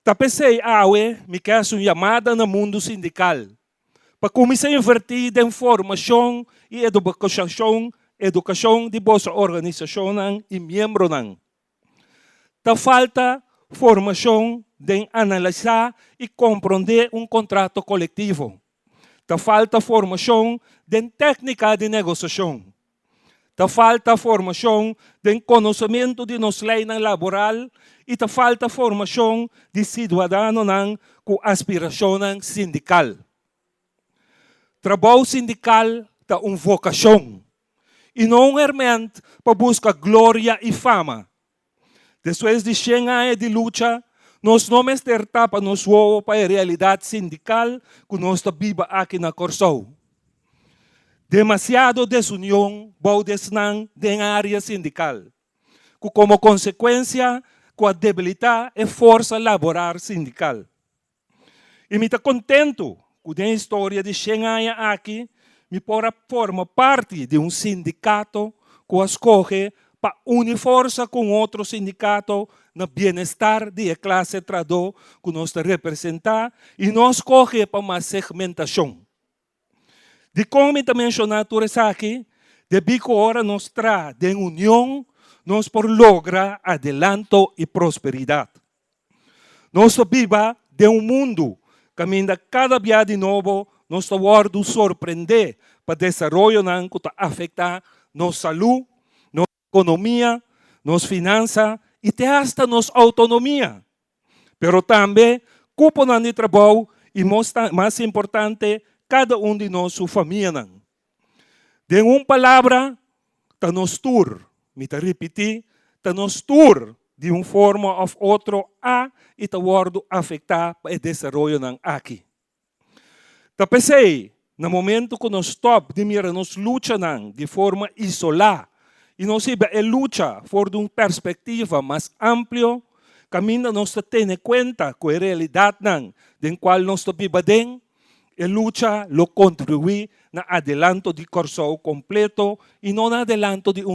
Ta p'esei awe mi ke hasi un yamada na mundu sindikal pa kuminsá invertí den formashon i edukashon di boso organisashonnan i miembronan. Ta falta formashon den analisá i komprondé un kontrato kolektivo. Ta falta formashon den téknika di negosiashon. Ta falta formashon den konosementu di nos leinan laboral i ta falta formashon di siudadanonan ku aspirashonnan sindikal. Trabou sindikal ta un vokashon i no un hèrmènt pa buska gloria i fama. Despues di 100 aña di lucha, nos no mester tapa nos wowo pa e realidat sindikal ku nos ta biba aki na Kòrsou. Demasiado desunion bou di esnan den área sindikal, ku komo konsekuensia ku a debilitá e forsa laboral sindikal. I mi ta kontentu ku den historia di 100 aña aki mi por a forma parti di un sindikato ku a skohe pa uni forsa ku otro sindikato na bienestar di e klase trahadó ku nos ta representá i no skohe pa mas segmentashon. Dikon mi ta menshoná tur esaki? Debí ku ora nos traha den union, nos por logra adelanto i prosperidat. Nos ta biba den un mundu kaminda kada bia di nobo nos ta wòrdu sorprendé pa desaroyonan ku ta afektá nos salú, nos ekonomia, nos finansa i te asta nos outonomia. Pero tambe kuponan di trabou i mas importante, kada un di nos su famianan. Den un palabra, ta nos tur, mi ta ripití, ta nos tur di un forma òf otro a i ta wòrdu afektá pa e desaroyonan aki. Ta p'esei, na momento ku nos stòp di mira nos luchanan di forma isolá i nos hiba e lucha for di un perspektiva mas amplio, kaminda nos ta tene kuenta ku e realidatnan den kual nos ta biba den, e lucha lo kontribuí na adelanto di Kòrsou kompleto i no na adelanto di un